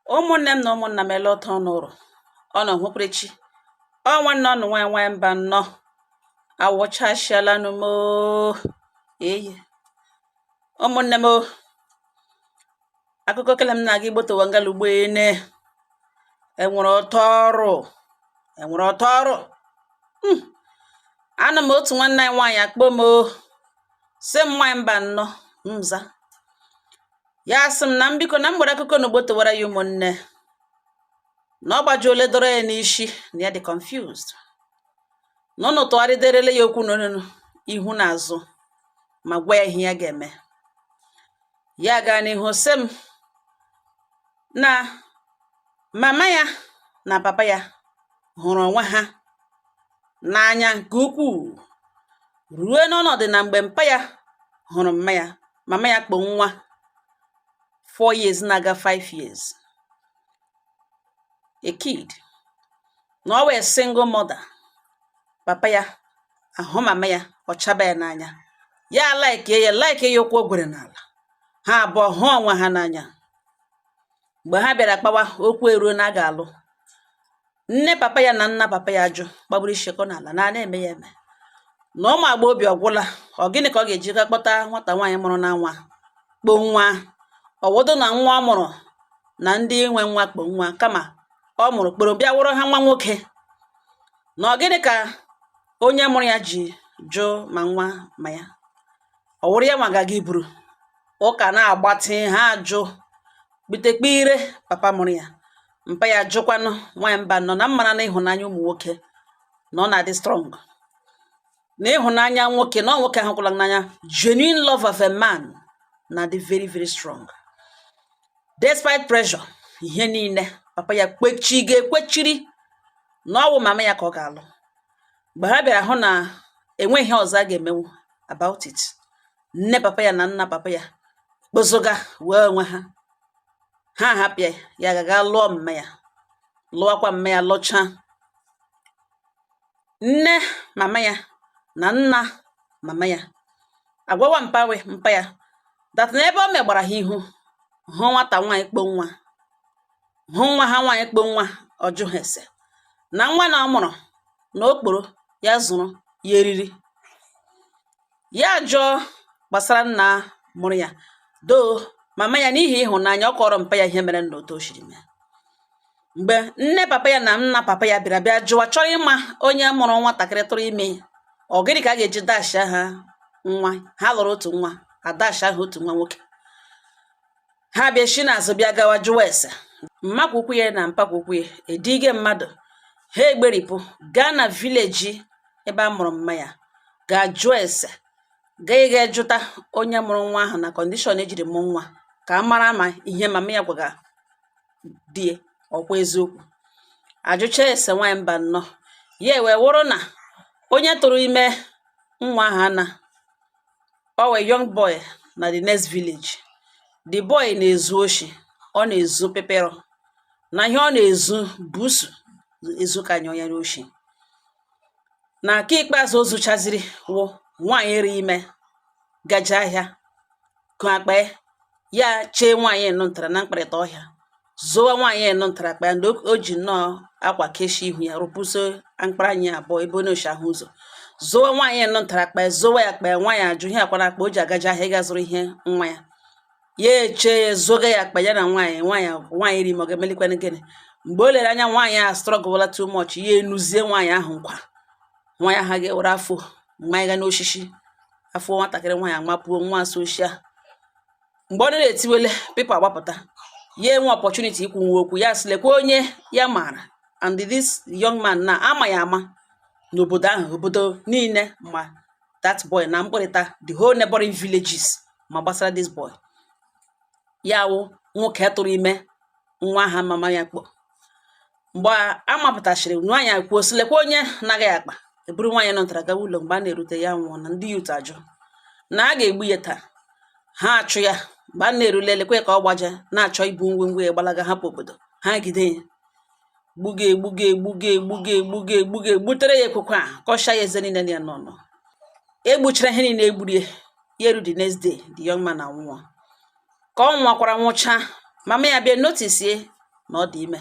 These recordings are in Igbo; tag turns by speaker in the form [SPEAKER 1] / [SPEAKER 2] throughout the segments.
[SPEAKER 1] Ụmụnne m na ụmụnna m, ele ụtọ n'ụrụ ọ nọ hụkwurechi ọ nwanne ọnụ nwaanyị nwaanyị mba nnọọ awụchasịala nụ m eyi. Ụmụnne m, akụkọ kele m na-aga igbotowa ngalugbo ene enwere ọtọ ọrụ, enwere ọtọ ọrụ. Anụ m otu nwanne anyị nwaanyị akpọ m, sị m, "Nwaanyị mba nnọọ." Nza ya sị m na m biko na m gwere akụkọ na ogbotowara ya ụmụnne na ọ gbajuole dọrọ ya n'isi, na ya dị confused, na ụnụ tụgharịderele ya okwu n'onunu ihu na azụ ma gwa ya ihe ya ga-eme. Ya gaa n'ihu sị m na mama ya na papa ya hụrụ onwe ha n'anya nke ukwuu, ruo n'ọnọdụ na mgbe mpa ya hụrụ mma ya, mama ya kpọ nwa 4 years na-aga 5 years, a kid, na ọ wee single mother. Papa ya ahụ mama ya, ọ chaba ya n'anya, ya like ya, like ya. Ụkwụ o gwere n'ala, ha abụọ hụ onwe ha n'anya. Mgbe ha bịara kpawa okwu, eruo na a ga-alụ, nne papa ya na nna papa ya ajụ, gbagburu ishekọ n'ala na a na-eme ya eme na ụmụ agbọghọbịa ọgwụla. Ọ gịnị ka ọ ga-eji ga kpọta nwata nwaanyị mụrụ na nwa kpo nwa ọwụdụ na nwa ọ mụrụ na ndị nwe nwa kpo nwa, kama ọ mụrụ kporo bịa wụrụ ha nwa nwoke? Na ọ gịnị ka onye mụrụ ya ji jụ ma nwa ma ya ọ wụrụ ya nwa gaga iburu ụka na-agbatị ha ajụ kpitekpire papa mụrụ ya, mpa ya jụkwanụ. Nwaanyị mba nọ na mmara na ịhụnanya ụmụ nwoke na ọ na-adị strong, na ịhụnanya nwoke na ọ nwoke ahụ kwụla n'anya, genuine love of a man na-adị very very strong despite pressure ihe niile. Papa ya kpechi ga-ekwechiri na ọ wụ mama ya ka ọ ga-alụ. Mgbe ha bịara hụ na enweghị ihe ọzọ a ga-emenwu about it, nne papa ya na nna papa ya kpozoga wee onwe ha, ha hapụ ya, ya gaga lụọ mma ya, lụọkwa mma ya, lụchaa. Nne mama ya na nna mama ya agwawa mpa we mpa ya that na ebe o megbara ha ihu hụ nwata nwaanyị kpo nwa, hụ nwa ha nwaanyị kpo nwa, ọ jụ ha ese na nwa na ọ mụrụ na okporo ya zụrụ ya eriri ya jụọ gbasara nna mụrụ ya. Doo mama ya, n'ihi ịhụnanya, ọ kọrọ mpa ya ihe mere na otu o shiri mee. Mgbe nne papa ya na nna papa ya bịara bịa jụwa, chọrọ ịma onye mụrụ nwatakịrị tụrụ ime, ọ gịnị ka a ga-eji dash ha nwa ha lụrụ otu nwa, adash ahụ otu nwa nwoke, ha bịa shi n'azụ bịa gawa jụwa ese mmakwukwu ya na mpakwukwu ya edige mmadụ ha egberipụ gaa na village ebe a mụrụ mma ya, gaa jụọ ese, gaa ịga jụta onye mụrụ nwa ahụ na condition ejiri mụ nwa, ka a mara ma ihe mama ya gwaga die ọkwa eziokwu. Ajụcha ese, nwaanyị mba nnọọ, ya wee wụrụ na onye tụrụ ime nwa ahụ ana ọ wee young boy na the next village. The boy na-ezu oshi, ọ na-ezu pịpịrọ na ihe ọ na-ezu busu ezu ka anya onye oshi. Na nke ikpeazụ o zuchaziri wụ nwaanyị ri ime gaje ahịa kụ akpa ya chee nwaanyị nọ ntara na mkparịta ọhịa zowa. Nwaanyị nọ ntara akpa ya ndị o ji nnọọ akwa kechie ihu ya, rụpụso mkpara anya abụọ ebe ọ na-eshi ahụ ụzọ, zowa nwaanyị nọ ntara akpa ya, zowa ya akpa ya. Nwaanyị ajụ ihe akwara akpa o ji agaje ahịa ịga zụrụ ihe nwa ya. Ya eche zoga ya akpa ya na nwaanyị nwaanyị nwaanyị ri ime, ọ ga-emelikwanụ gịnị? Mgbe o lere anya, nwaanyị a struggle too much, ya enuzie nwaanyị ahụ nkwa. Nwaanyị ahụ ga-ewere afọ mmanya ga n'osisi afọ nwatakịrị nwaanyị amapuo nwa asoshia. Mgbe ọ na-etiwele, people agbapụta, ya enwe opportunity ikwu nwa okwu. Ya sị lekwa onye ya maara, and this young man na ama ya ama n'obodo ahụ, obodo niile ma that boy na mkpụrịta, the whole neighboring villages ma gbasara this boy. Ya wụ nwoke tụrụ ime nwa aha mama ya kpọ. Mgbe a mapụtachiri, nwaanyị kwuo sị lekwa onye naghị akpa eburu nwaanyị nọ ntara gawa ụlọ. Mgbe a na-erute, ya nwụọ. Na ndị youth ajụ na a ga-egbu ya taa, ha achụ ya. Mgbe a na-erule, lekwe ka ọ gbaje na-achọ ibu ngwongwo ya gbalaga hapụ obodo, ha gide ya, gbuga egbuga egbuga egbuga egbuga egbuga, egbutere ya ekwekwe a kọsha ya eze niile ya nọ nọ egbuchara ihe niile egburie ya. Eru the next day, the young man anwụọ. Ka ọ nwakwara nwụcha, mama ya bịa notice. Na ọ dị ime,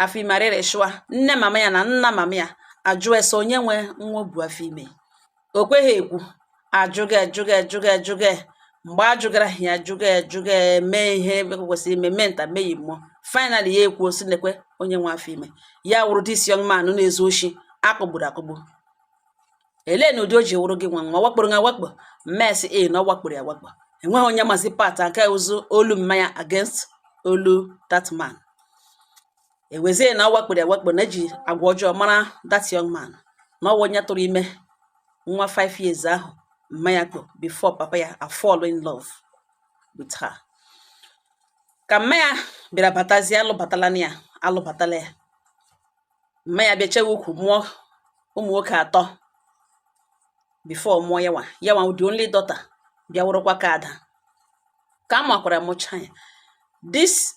[SPEAKER 1] afọ ime arịrịshụa. Nne mama ya na nna mama ya ajụ ese onye nwe nwa o bu afọ ime. O kweghị ekwu. Ajụga, ajụga, ajụga, ajụga. Mgbe ajụgara ya, ajụga, ajụga, mee ihe kwesịrị ime, mee nta mee mmụọ, finally ya ekwuo sị lekwe onye nwe afọ ime ya wụrụ this young man na-ezu oshi akụgburu akụgbu. Elee na ụdị o ji wụrụ gị nwa nwa wakporo nwa wakpo mmesị e na ọ wakporo ya wakpo. Enweghị onye mazi part nke ụzụ olu mmanya against olu that man. Ewezie na ọ wakporo ya wakpo, na eji agwa ọjọọ mara that young man, na ọwụ onye tụrụ ime nwa 5 years ahụ mmanya kpo before papa ya a fall in love with her. Ka mmanya bịara batazie, alụbatala na ya, alụbatala ya. Mmanya bịa chewe ukwu, mụọ ụmụ nwoke atọ before mụọ yawa. Yawa the only daughter bịa wụrụkwa ka ada ka a makwara mụcha ya. This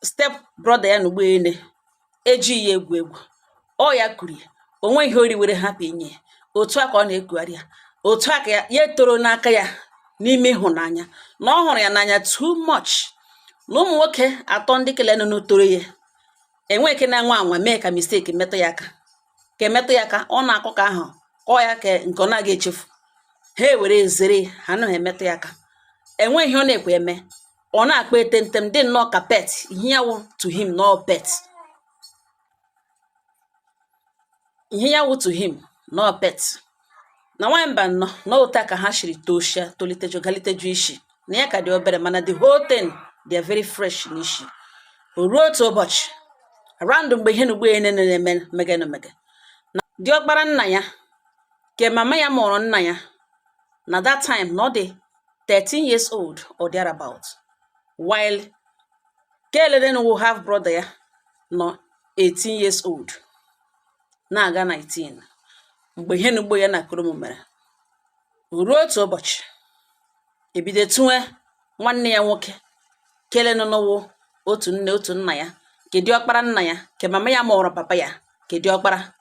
[SPEAKER 1] step brother ya na ugboene ejighị ya egwu egwu. Ọ ya kuri onwe ihe o riwere hapụ inye ya. Otu a ka ọ na-ekugharị ya, otu a ka ya ya toro n'aka ya n'ime ịhụnanya na ọ hụrụ ya n'anya too much, na ụmụ nwoke atọ ndị kelenụ toro ya enwe ike na-anwa anwa mee ka mistake metụ ya aka, ka emetụ ya aka. Ọ na-akọ ka ahụ kọọ ya ka nke ọ na-aga echefu. Ha ewere zere, ha anaghị emetụ ya aka. Enweghị ihe ọ na-ekwe eme. Ọ na-akpa etentem dị nnọọ ka pet. Ihe ya wụ to him no pet, ihe ya wụ to him no pet. Na nwaanyị mba nnọọ na otu a ka ha shiri toshia, toliteju, galiteju isi na ya ka dị obere, mana the whole thing they are very fresh n'isi. O ruo otu ụbọchị around mgbe ihe na ugbo ene na-eme mege na mege na diọkpara nna ya ke mama ya mụrụ nna ya na that time na ọ dị 13 years old or thereabout, while kelere wụ half brother ya nọ 18 years old na-aga 19 mgbe ihe na ugbo ya na krom mere. O ruo otu ụbọchị, ebido tụnwe nwanne ya nwoke kelenụ n'ụwụ otu nne otu nna ya ke diọkpara nna ya ke mama ya mụrụ papa ya ke diọkpara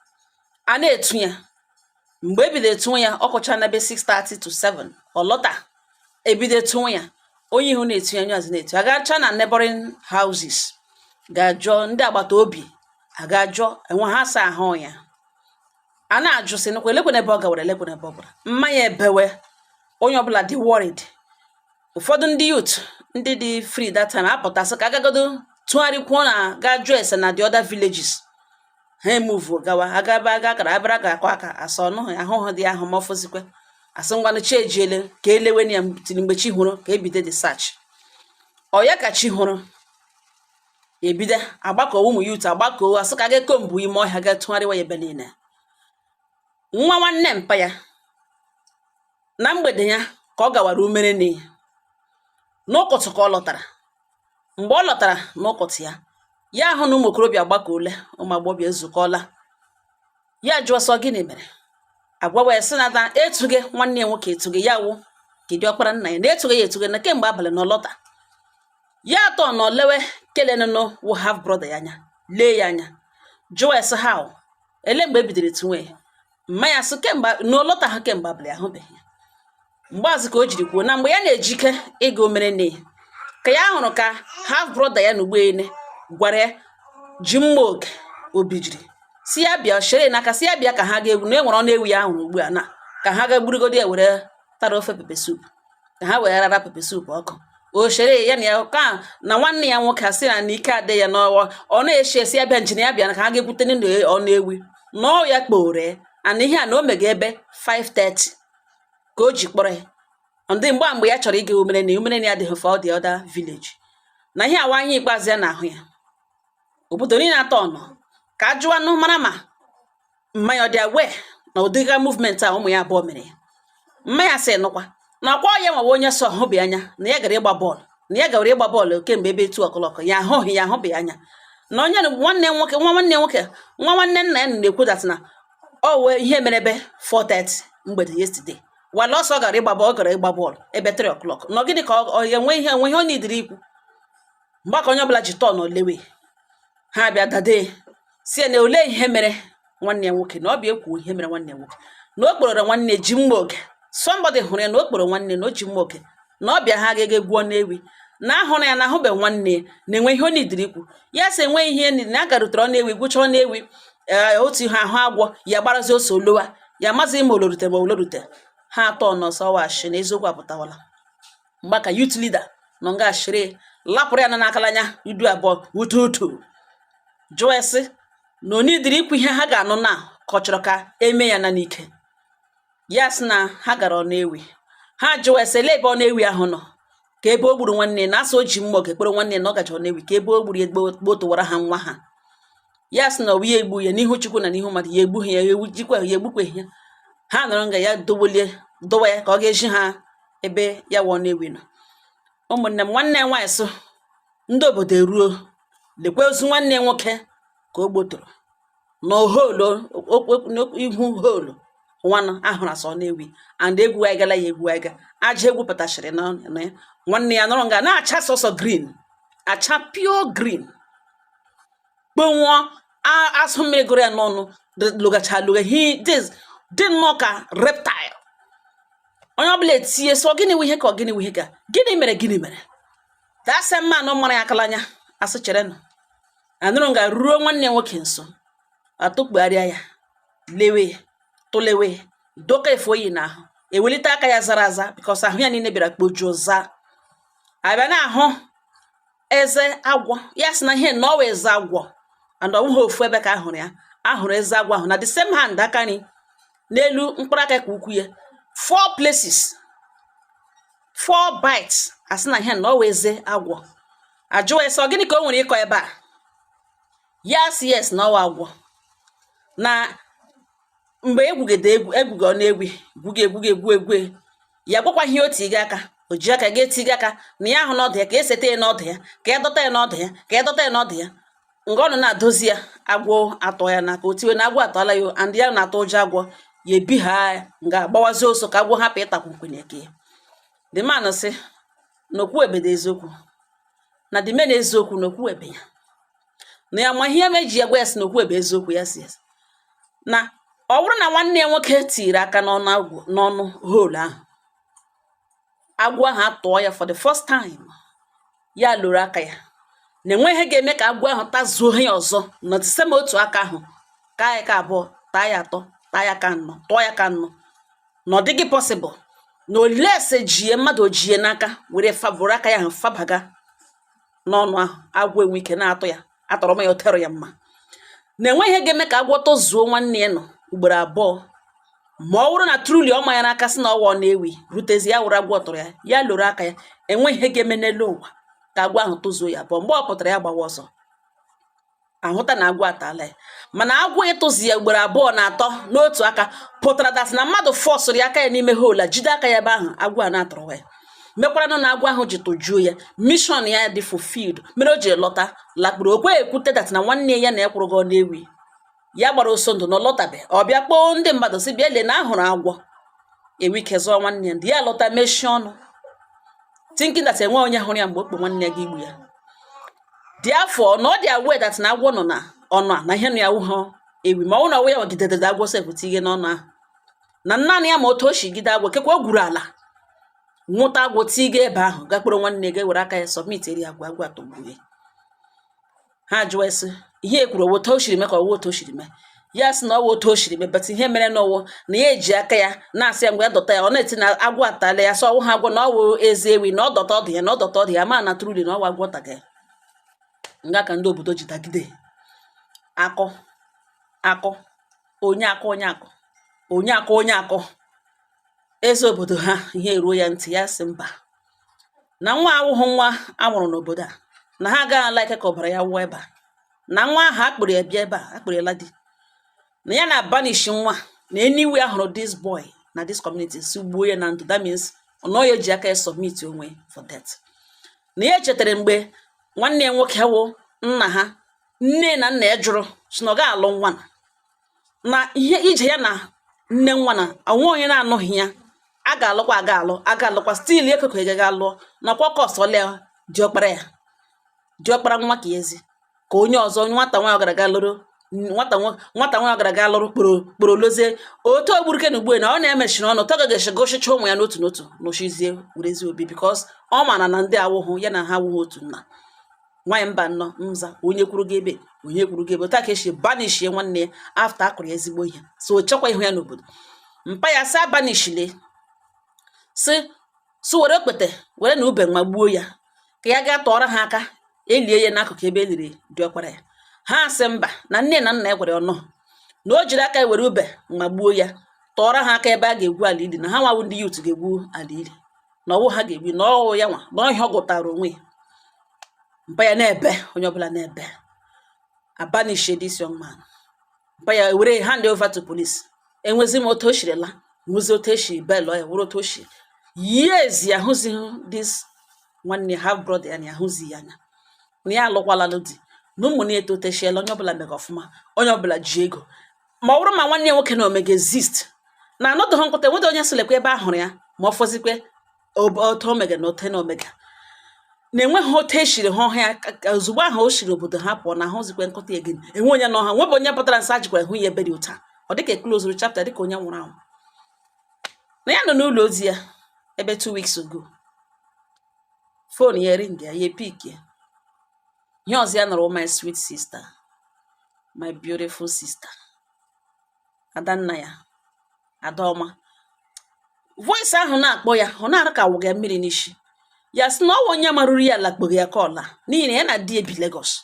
[SPEAKER 1] a na-etu ya. Mgbe ebido etunwe ya, ọ kụcha na ebe 6:30 to 7, ọ lọta. Ebido etunwe ya, onye ihu na-etu ya, onye ọzọ na-etu. Agacha na neighboring houses, ga-ajụọ ndị agbata obi, aga jụọ enwe ha sa ahụ ya. A na-ajụ sị nụkwa elekwana ebe ọ gawara, elekwana ebe ọ gwara mmanya ebewe. Onye ọbụla dị worried. Ụfọdụ ndị youth ndị dị free that time apụtasị ka agagodo tụgharịkwuo na ga jụọ ese na the other villages. Ha emove gawa agaba aga akara abịara ga-akọ aka asa ọnụ ahụhụ dị ahụ ma ọfụzikwe asị ngwanụ chi ejiele ka elewe ya tiri. Mgbe chi hụrụ ka ebido the search. Ọ ya ka chi hụrụ ebido agbakọ ụmụ youth agbakọ, asị ka ga eko mbụ ime ọhịa ga tụgharịwa ya ebe niile. Nwa nwanne mpa ya na mgbede ya ka ọ gawara umere nne n'ụkụtụ ka ọ lọtara. Mgbe ọ lọtara n'ụkụtụ ya, ya ahụ na ụmụ okorobịa agbakọole, ụmụ agbọghọbịa ezukọọla. Ya jụọ sọ gịnị mere. Agwawa ya sị na na etughị nwanne ya nwoke, etughị ya wụ kedu ọkpara nna ya, na etughị ya etughị na kemgbe abalị na ọlọta. Ya atọ nọ lewe kelenụnụ wụ half brother ya anya, lee ya anya, jụọ ya sị how, ele mgbe e bidoro etunwe ya. Mma ya sị kemgbe na ọlọta ha, kemgbe abalị ahụbeghị ya. Mgbe ka o jiri kwuo na mgbe ya na-ejike ịga omere nne ya, ka ya hụrụ ka half brother ya na ugboene gwara ya ji mma oge obijiri si ya bịa shere n'aka, si ya bịa ka ha ga-egwu na e nwere ọnụ ewu ya ahụrụ ugbu a, na ka ha ga gburugodi ya were tara ofe pepper soup, ka ha were rara pepper soup ọkụ. O shere ya na ya ka na nwanne ya nwoke asị na ike adị ya n'ọwa, ọ na-eshi esi ya bịa njin ya bịa ka ha ga-ekwute ọnụ ewu na ọ ya kpore ana ihe a na o mega ebe 5:30 ka o ji kpọrọ ya ndị mgbe mgbe ya chọrọ ịga umere na umere na ya adịghị for the other village, na ihe awa anya ikpeazụ ya na-ahụ ya. Obodo niile atọ nọ ka a jụọ mara ma mmanya ọ dị aware na ụdịga movement a ụmụ ya abụọ mere ya. Mmanya sị nụkwa na ọkwa ya nwawa onye sọ hụbi anya na ya gara ịgba bọọlụ, na ya gawara ịgba bọọlụ kemgbe ebe 2 o'clock, ya ahụghị ya, ahụbeghị anya na onye nwanne nwoke, nwa nwanne nwoke, nwa nwanne nna ya na-ekwu that na ọ wee ihe mere ebe 4:30 mgbede yesterday, wala ọsọ gara ịgba bọọlụ, ọ gara ịgba bọọlụ ebe 3 o'clock na ọ gịnị ka ọ enwe ihe enwe ihe ọ nidiri ikwu. Mgbe ka onye ọbụla ji tọn lewe ha bịa dade si na olee ihe mere nwanne ya nwoke, na ọ bịa ekwu ihe mere nwanne ya nwoke, na o kpororo nwanne ji mma oge, somebody hụrụ ya na o kporo nwanne na o ji mma oge na ọ bịa ha ga-ege gwuo n'ewi. Na ahụrụ ya na ahụbe nwanne ya na-enwe ihe ọ nidiri ikwu. Ya sị enwe ihe na a garutere ọ na-ewi gwụcha ọ na-ewi. Ee, otu ihe ahụ agwọ ya gbarazi ose olowa ya amaghị ma olorute ma olorute ha atọ nọsọ washi na eziokwu apụtawala. Mgbe ka youth leader nọ nga ashịrị lapụrụ ya na n'akalanya udu abụọ utu utu jụọ esi na onidiri ikwu ihe ha ga-anụ na ka ọ chọrọ ka eme ya na n'ike. Ya sị na ha gara ọnụ ewi. Ha jụọ ese ele ebe ọnụ ewi ahụ nọ, ka ebe o gburu nwanne na asị o ji mmụọ ga-ekpere nwanne na ọ gaji ọnụ ewi, ka ebe o gburu ya gbotowara ha nwa ha. Ya sị na ọwụ ya egbu ya n'ihu Chukwu na n'ihu mmadụ, ya egbughị ya, ewu jikwa ya egbukweghị ya. Ha nọrọ nga ya dowelie dowe ya ka ọ ga-eji ha ebe ya wụ ọnụ ewi nọ. Ụmụnne m, nwanne ya nwaanyị sụ ndị obodo eruo lekwa ozu nwanne ya nwoke ka o gbotoro na hole ihu hole nwanụ ahụrụ asọ na-ewi and egwu agala ya egwu aga aja egwu pụtachiri na ya. Nwanne ya nọrọ nga na-acha sọsọ green, acha pure green, kponwụọ asụ mmiri gụrụ ya n'ọnụ, lụgacha lụga hi dị nnọọ ka reptile. Onye ọbụla etinye sọ gịnị wụ ihe ka ọ gịnị wụ ihe ka gịnị mere gịnị mere. That same man mara ya akalanya asị cherenụ anụrụ nga ruo nwanne ya nwoke nso, atụkpugharịa ya, lewe ya, tụlewe ya, doka efe oyi n'ahụ, ewelite aka ya zara aza because ahụ ya niile bịara kpojuo zaa. Abịa na-ahụ eze agwọ. Ya sị na ihe na ọwa eze agwọ and ọwụghị ofu ebe ka ahụrụ ya. Ahụrụ eze agwọ ahụ na the same hand, aka nri, n'elu mkpụrụ aka ka ukwu ya, four places, four bites. Asị na ihe na ọwa eze agwọ. Ajụwa ese ọ gịnị ka o nwere ịkọ ebe a. Ya sị yes, na ọwa agwọ na mgbe egwugede egwu egwuge ọ na-egwi gwuge egwuge egwu egwu ya gwakwa ihe o tiga aka o ji aka ga-etiga aka na ya ahụ n'ọdụ ya, ka eseta ya n'ọdụ ya, ka ya dọta ya n'ọdụ ya, ka ya dọta ya n'ọdụ ya. Nga ọ nọ na-adozi ya, agwọ atọ ya n'aka. O tiwe na agwọ atọla ya and ya na-atụ ụjọ agwọ. Ya ebi ha nga gbawazi ọsọ ka agwọ hapụ ịtakwu nkwenye ke ya. The man sị na okwu ebede eziokwu na the man eziokwu na okwu ebe ya na ya ma ihe meji ya gwa ya sị na okwu ebe eziokwu. Ya si na ọ bụrụ na nwanne ya nwoke tiri aka n'ọnụ agwọ, n'ọnụ hole ahụ, agwọ ahụ atụọ ya for the first time, ya lụrụ aka ya na enwe ihe ga-eme ka agwọ ahụ tazuo ya ọzọ na the same otu aka ahụ, kaa ya ka abụọ, taa ya atọ, taa ya ka anọ, tụọ ya ka anọ, na ọ dịghị possible na olese jie mmadụ ojie n'aka were fabụrụ aka ya ahụ fabaga n'ọnụ ahụ, agwọ enwe ike na-atụ ya atọrọ m ya otero ya mma, na enwe ihe ga-eme ka agwọ tozuo nwanne ya nọ ugboro abụọ. Ma ọ bụrụ na truly ọ manya n'aka sị na ọwa ọ na-ewi rutezi ya wụrụ agwọ tụrụ ya, ya loro aka ya, enwe ihe ga-eme n'elu ụwa ka agwọ ahụ tozuo ya abụọ. Mgbe ọ pụtara ya gbawa ọsọ ahụta na agwọ atala ya. Mana agwọ ịtụzi ya ugboro abụọ na atọ n'otu aka pụtara that na mmadụ fọsụrụ ya aka ya n'ime hole a, jide aka ya ebe ahụ agwọ a na-atụrụ ya mekwaranụ na agwọ ahụ ji tụjuo ya. Mission ya dị fulfilled mere o ji lọta lakpuru. Okwe ekwute that na nwanne ya na ekwụrụgo na-ewi ya gbara ọsọ ndụ na ọ lọtabe. Ọ bịa kpọọ ndị mmadụ si bịa lee na ahụrụ agwọ enwe ike zụọ nwanne ya ndị ya lọta mechie ọnụ, thinking that enwe onye hụrụ ya mgbe o kpo nwanne ya ga igbu ya. Dị afọ na ọ dị aware that na agwọ nọ na ọnụ a na ihe nọ ya wụhụ ewi, ma ọ bụrụ na ọwụ ya nwegidere agwọ sef tinye n'ọnụ ahụ na naanị ya, ma otu o si gide agwọ kekwa o gwuru ala nwụta agwọ tiga ebe ahụ gakporo nwanne ga ewere aka ya submit eri agwọ, agwọ atọgbuo ya. Ha jụọ esi ihe ekwuru owo otu o siri mee ka ọwụ otu o siri mee. Ya sị na ọwụ otu o siri mee, but ihe mere n'ọwụ na ya eji aka ya na-asị ya mgbe ya dọta ya, ọ na-eti na agwọ atala ya, sọ ọwụ ha agwọ na ọwụ eze ewi, na ọ dọta ọdụ ya, na ọ dọta ọdụ ya, ma na truly na ọwụ agwọ taga ya. Nga ka ndị obodo ji dagide akọ akọ onye akọ onye akọ onye akọ onye akọ eze obodo ha. Ihe eruo ya ntị, ya sị mba, na nwa awụghụ nwa amụrụ n'obodo a, na ha agaghị ala ike ka ọbara ya wụọ ebe a, na nwa ahụ akpụrụ ya bịa ebe a akpụrụ ya ladi, na ya na banish nwa na anywhere ahụrụ this boy na this community si gbuo ya na ndụ. That means ọ nọ ya eji aka ya submit onwe for death. Na ya chetara mgbe nwanne ya nwoke wụ nna ha, nne na nna ya jụrụ si na ọ ga-alụ nwa na ihe ije ya na nne nwa na onwe onye na-anụghị ya a ga-alụkwa, aga alụ, aga alụkwa still ekoko gaga alụọ nakwa kọsọlịa diọkpara ya, diọkpara nwa ka ezi ka onye ọzọ nwata nwaanyị gara aga lụrụ. Nwata nwata nwa gara aga lụrụ kporo kporo lozie otu ogburuke na ugbu na ọ na-emechiri ọnụ tọgagesi goshicha ụmụ ya n'otu n'otu nụchizie werezi obi, because ọ maara na ndị awụhụ ya na ha awụghị otu nna. Nwaanyị mba nnọọ nza, onye kwuru gị ebe, onye kwuru gị ebe taa ka esi banishie nwanne ya after akụrụ ya ezigbo ihe, so o chekwa ihu ya n'obodo. Mpa ya sa banishile si si were okpete were na ube magbuo ya, ka ya gaa tọọrọ ha aka elie ya n'akụkụ ebe e liri diọkpara ya. Ha sị mba, na nne na nna ya gwara ya ọnụ na o jiri aka were ube magbuo ya, tọọrọ ha aka ebe a ga-egwu ala ili, na ha nwawu ndị youth ga-egwu ala ili, na ọwụ ha ga-egbu, na ọwụ ya nwa na ọhịa ọ gụtara onwe ya. Mpa ya na-ebe, onye ọbụla na-ebe, abanishie this young man. Mpa ya were hand over to police. Enwezi m otu o shiri la, nwezi otu esi belọ ya, were otu o shi years ya ahụzighị this nwanne half brother ya, na ya ahụzi ya anya, na ya alụkwalalụ di na ụmụ na etotechiela. Onye ọbụla mega ọfụma, onye ọbụla ji ego, ma ọ bụrụ ma nwanne ya nwoke na omega exist na anọdụghị nkụta, enweta onye sịlekwa ebe a hụrụ ya, ma ọ fọzikwe otu omega na ote na omega na enweghị otu eshiri hụ ha ya. Ozugbo ahụ o shiri obodo ha pụọ na ahụzikwe nkụta again, enwe onye nọ ha nwebụ onye pụtara nsọ a jikwara hụ ya ebe dị otu a. Ọ dịka close chapter, dịka onye nwụrụ anwụ. Na ya nọ n'ụlọ ozi ya ebe 2 weeks ago, phone ya ring ya, ya pick ya. Ihe ọzọ ya nụrụ, "My sweet sister, my beautiful sister," adanna ya, adaọma. Voice ahụ na-akpọ ya, ọ na-arụ ka awụga ya mmiri n'isi. Ya sị na ọ wụ onye marụrụ ya ala kpọrọ ya ka ọla, n'ihi na ya na di ebi Lagos.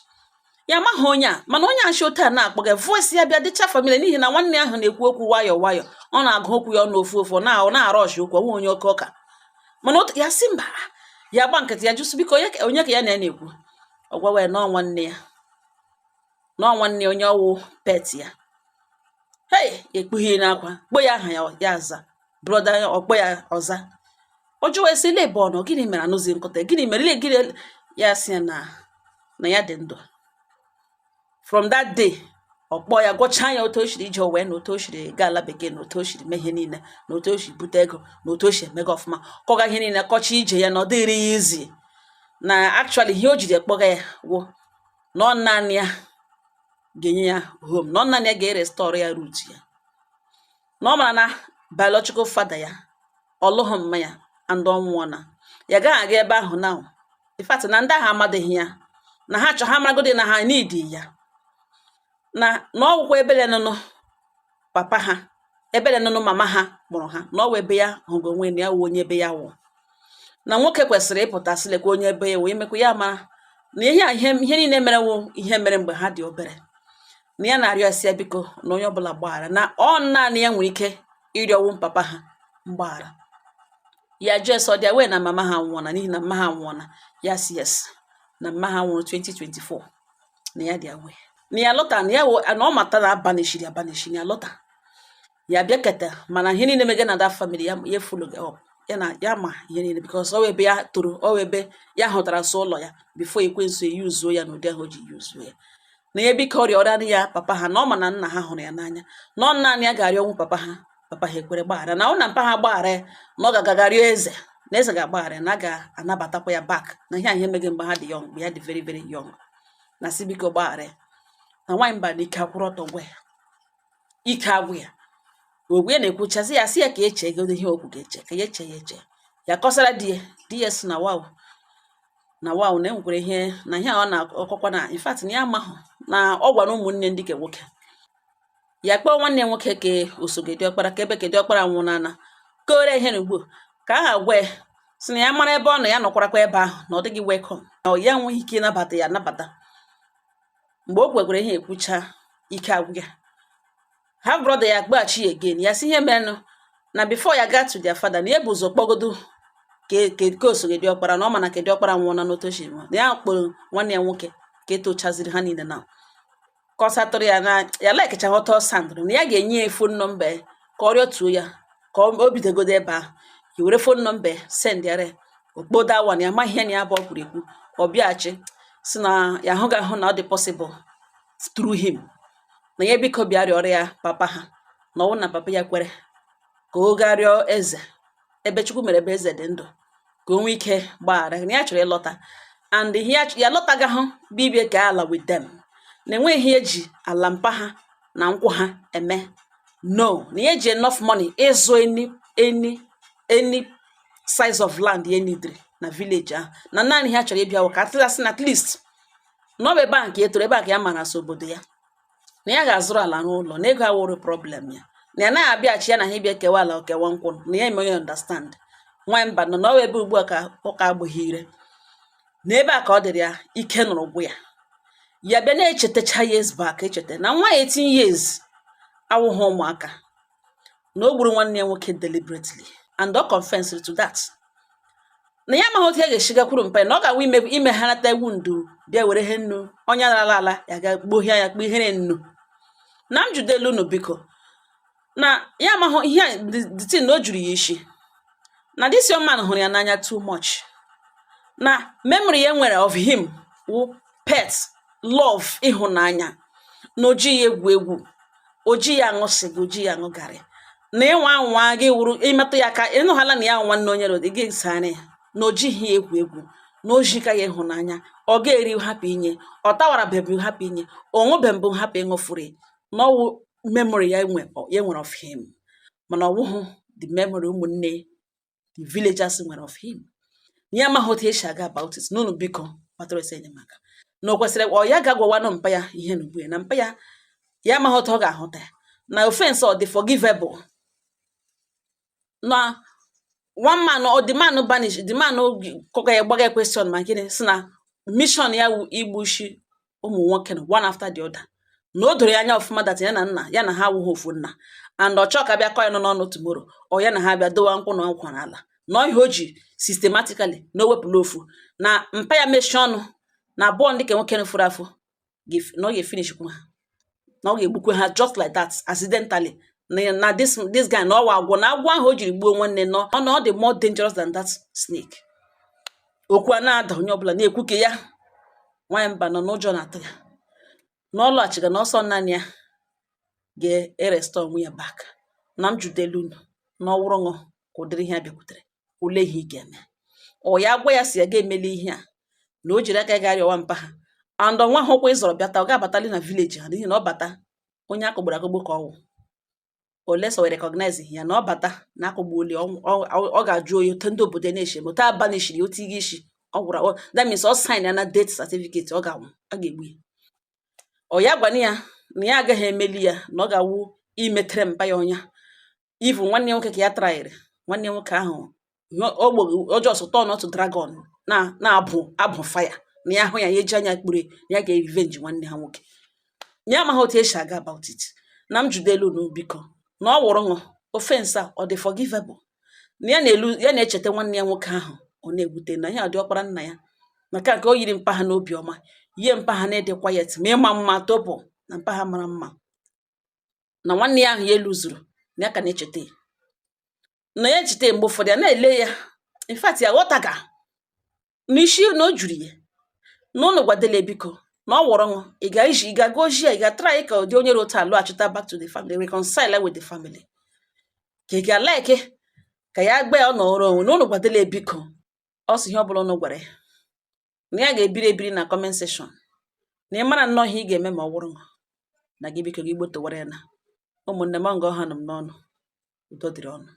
[SPEAKER 1] Ya amaghị onye a, mana onye achị otu a na-akpọ gị, voice ya bịa dịcha familiar, n'ihi na nwanne ahụ na-ekwu okwu nwayọọ nwayọọ, ọ na-agụ okwu ya ọnụ ofu ofu, ọ na-arụ ọchị okwu onwe onye oke ụka. Mana ya sị mba, ya gba nkịtị. Ya jụsị, biko, onye ka ya na ya na-ekwu? Ọ gwawa ya nọọ nwanne ya, nọọ nwanne ya, onye ọwụ pet ya. Hei, ekpughe n'akwa, kpọ ya aha ya, ya aza brother. Ọkpọ ya ọza, ọ jụwa esi ile ebe ọ nọ, gịnị mere anụzi nkụta, gịnị mere ile gịnị. Ya sị ya na ya dị ndụ. From that day, ọ kpọọ ya, gwọchaa ya otu o siri ije wee, na otu o siri gaa ala bekee, na otu o siri mee ihe niile, na otu o si bute ego, na otu o si emega ọfụma, kọga ihe niile, kọcha ije ya, na ọ dịrị ya izi, na actually ihe o jiri ekpọga ya wụ na ọ naanị ya ga-enye ya home, na ọ naanị ya ga-erestore ya root ya, na ọ mara na biological father ya ọlụghị mma ya and ọ nwụọ, na ya gaghị aga ebe ahụ now. In fact, na ndị ahụ amadịghị ya, na ha chọ ha maragodi na ha need ya, na ọgwụkwa ebele nụnụ papa ha, ebele nụnụ mama ha mụrụ ha, na ọwụ ebe ya hụgo onwe na ya wụ onye ebe ya wụ, na nwoke kwesịrị ịpụta sịlekwa onye ebe ya wụ, imekwa ya mara na ihe a, ihe niile mere wụ ihe mere mgbe ha dị obere, na ya na-arịọ esi ya biko, na onye ọbụla gbaghara, na ọ naanị ya nwere ike ịrịọwu papa ha mgbaghara. Ya jụọ sọ dị wee na mama ha nwụọna, n'ihi na mama ha nwụọna. Ya si yes, na mama ha nwụrụ 2024, na ya dị aware, na ya lọta, na ya wụ na ọ mata na abanishiri abanishi, na ya lọta, ya bịa keta. Mana ihe niile mege na that family ya, ya follow up ya, na ya ma ihe niile, because ọ wụ ebe ya toro, ọ wụ ebe ya hụtara so ụlọ ya before ekwensu eyuzuo ya n'ụdị ahụ o ji yuzuo ya. Na ya biko rịọrọ ya papa ha, na ọ ma na nna ha hụrụ ya n'anya, na ọ naanị ya ga-arịọ ọnwụ papa ha, papa ha ekwere gbaghara, na ọ na mpa ha gbaghara ya, na ọ ga-agaga rịọ eze, na eze ga-agbaghara ya, na a ga-anabatakwa ya back, na ihe a ihe mege mgbe ha dị young, mgbe ya dị very very young, na si biko gbaghara ya. Na nwaanyị mba na ike akwụrụ ọtọ gwa ya, ike agwụ ya. Ogwe ya na-ekwuchasị ya, sị ya ka eche ego ihe okwu ga-eche, ka ya eche ya eche. Ya kọsara di ya, di ya sị na wow, na wow, na enwekwara ihe na ihe a ọ na-akọkwa, na in fact na ya amahụ na ọ gwara ụmụnne ndị ke nwoke. Ya kpọọ nwanne ya nwoke ka osogedi ọkpara, ka ebe kedị ọkpara nwụ n'ana kore ihe na ugbu ka aha gwa ya, sị na ya mara ebe ọ nọ, ya nọkwarakwa ebe ahụ, na ọ dịghị welcome, na ọ ya enweghị ike ịnabata ya anabata. Mgbe o kwekwara ihe ekwucha, ike agwụ ya. Half brother ya kpọghachi ya again. Ya sị ihe merenụ na before ya gaa to their father, na ya bụ ụzọ kpọgodo ke osogedi ọkpara, na ọ ma na kedị ọkpara nwụọ na n'otu na ya kpọrọ nwanne ya nwoke ka etochaziri ha niile, na kọsatụrụ ya na ya likecha ọtọ sandụrụ, na ya ga-enye ya phone number ya ka ọ rịọtuo ya, ka o bidogodo ebe ahụ. Ya were phone number send yara ya okpodo awa, na ya amaghị ihe na ya bụ ọ kwuru ekwu. Ọ bịaghachi si na ya ahụghị ahụ na ọ dị possible through him, na ya biko bịa rịọrọ ya papa ha, na ọwụ na papa ya kwere ka o gaa rịọ eze ebe Chukwu mere ebe eze dị ndụ, ka o nwee ike gbaghara na ya chọrọ ịlọta, and ihe ya lọtagahụ bibie ka ala with them. Na enweghị ihe eji ala mpa ha na nkwụ ha eme, no, na ya eji enough money ịzụ any size of land ya nidiri na village ahụ, na naanị ha chọrọ ịbịa ka atịlasị na at least na ọ bụ ebe ahụ ka e toro, ebe a ka ya mara asụ obodo ya, na ya ga-azụrụ ala n'ụlọ, na ego awụrụ problem ya, na ya naghị abịaghachi ya na ha ịbịa kewa ala, kewa nkwụ, na ya eme onye understand. Nwaanyị mba nọ na ọ bụ ebe ugbu a ka ụka agbụghị ire, na ebe a ka ọ dịrị ya ike nụrụ gwụ ya. Ya bịa na-echetacha years back, echeta na nwa 18 years awụghị ụmụaka, na o gburu nwanne ya nwoke deliberately and ọ confessed to that, na ya amaghị otu ya ga-esi gakwuru mpa ya, na ọ ga-awụ ime imegharata egwu ndu bịa were ihe nnu onye lara ala ya ga gbohie ya kpọ ihere nnu. Na m judelu unu biko, na ya amaghị ihe a, the thing na o juru ya isi, na this young man hụrụ ya n'anya too much, na memory ya nwere of him wụ pet love, ịhụnanya, na o ji ya egwu egwu, o ji ya aṅụ sịga, o ji ya aṅụ garị, na ịnwa anwa gị wuru imetụ ya aka, ịnụhala na ya nwanne onye ro gị sara ya, na o jighị ya egwu egwu, na o jika ya ịhụnanya, ọ ga-eri hapụ inye, ọ tawara bebu hapụ inye, o ṅụbe mbụ hapụ ịṅụfuri, na ọwụ memory ya nwe ya nwere of him, mana ọ wụghụ the memory ụmụnne, the villagers nwere of him. Ya amaghị otu esi aga about it n'ụlọ. Biko kpatara esi enyemaka, na o kwesịrị ọ ya ga-agwawanụ mpa ya ihe na ugbu ya, na mpa ya, ya amaghị otu ọ ga-ahụta ya, na offense ọ dị forgivable, na one man or the man banish the man kọga ya gbaga question, ma gịnị si na mission ya wụ igbuchi ụmụ nwoke na one after the other, na o doro ya anya ọfụma that ya na nna ya na ha awụghị ofu nna, and ọ chọọ ka bịa kọọ ya nọ n'ọnụ tomorrow, ọ ya na ha bịa dowa nkwụ na nkwa n'ala, na ọ ihe o ji systematically na o wepụla ofu, na mpa ya mechie ọnụ na abụọ ndị ka nwoke furu afụ, na ọ ga-efinishkwa ha, na ọ ga-egbukwe ha just like that accidentally, na this guy na ọwa agwọ, na agwọ ahụ o jiri gbuo nwanne nọ ọ na ọ dị more dangerous than that snake. Okwu a na-ada, onye ọbụla na-ekwu ka ya. Nwaanyị mba nọ n'ụjọ na-atụ ya na ọ lọghachiga na ọsọ naanị ya ga-erestore onwe ya back. Na m judelu unu, na ọ wụrụ ṅụ ka ụdịrị ihe a bịakwutere, olee ihe ị ga-eme? Ọ ya gwa ya si ya ga-emeli ihe a, na o jiri aka ya ga-arịọwa mpa ha, and ọnwa ha ụkwụ ịzọrọ bịata, ọ ga-abatali na village ha, n'ihi na ọ bata, onye akụgburu akụgbu ka ọ wụ, unless o recognize ya na ọ bata na akụgbuoli, ọ ga-ajụ oyi otu ndị obodo na-eche ma otu abanishiri otu ịga isi ọ gwụrụ. That means ọ sign ya na death certificate, ọ ga-anwụ, a ga-egbu ya. Ọ ya gwana ya na ya agaghị emeli ya, na ọ ga-awụ imetere mpa ya ọnya. Even nwanne ya nwoke ka ya tryịrị, nwanne ya nwoke ahụ ọjọọ sọ turn to dragon na na-abụ abụ fire, na ya hụ ya, ya eji anya kpure ya ga-revenge nwanne ha nwoke. Ya amaghị otu esi aga about it. Na m judelu unu biko, na ọ wụrụ ṅụ offense a, ọ dị forgivable, na ya na-elu ya na-echeta nwanne ya nwoke ahụ, ọ na-ewute na ya dị ọkpara nna ya, maka nke o yiri mpa ha n'obi ọma, yie mpa ha na-ede quiet ma ịma mma topụ na mpa ha mara mma, na nwanne ya ahụ ya eluzuru, na ya ka na-echeta ya, na ya echeta ya mgbe ụfọdụ ya na-ele ya. In fact, ya ghọtaga n'isi na o juru ya n'ụlọ. Gwadele biko, na ọ wụrụ ṅụ, ị ga-eji ị ga-aga oji ya, ị ga-try ka ụdị onye rotu alọghachita back to the family, reconcile with the family, ka ị ga-like ka ya gba ya ọ nọrọ onwe n'ụlọ. Gwadele biko, ọ sị ihe ọbụla ụnụ gwara ya, na ya ga-ebiri ebiri na comment section, na ị mara nnọọ ihe ị ga-eme ma ọ wụrụ ṅụ na gị. Biko, gị gbotowara ya na ụmụnne m nga ọha nọ m n'ọnụ. Udo dịrị ọnụ.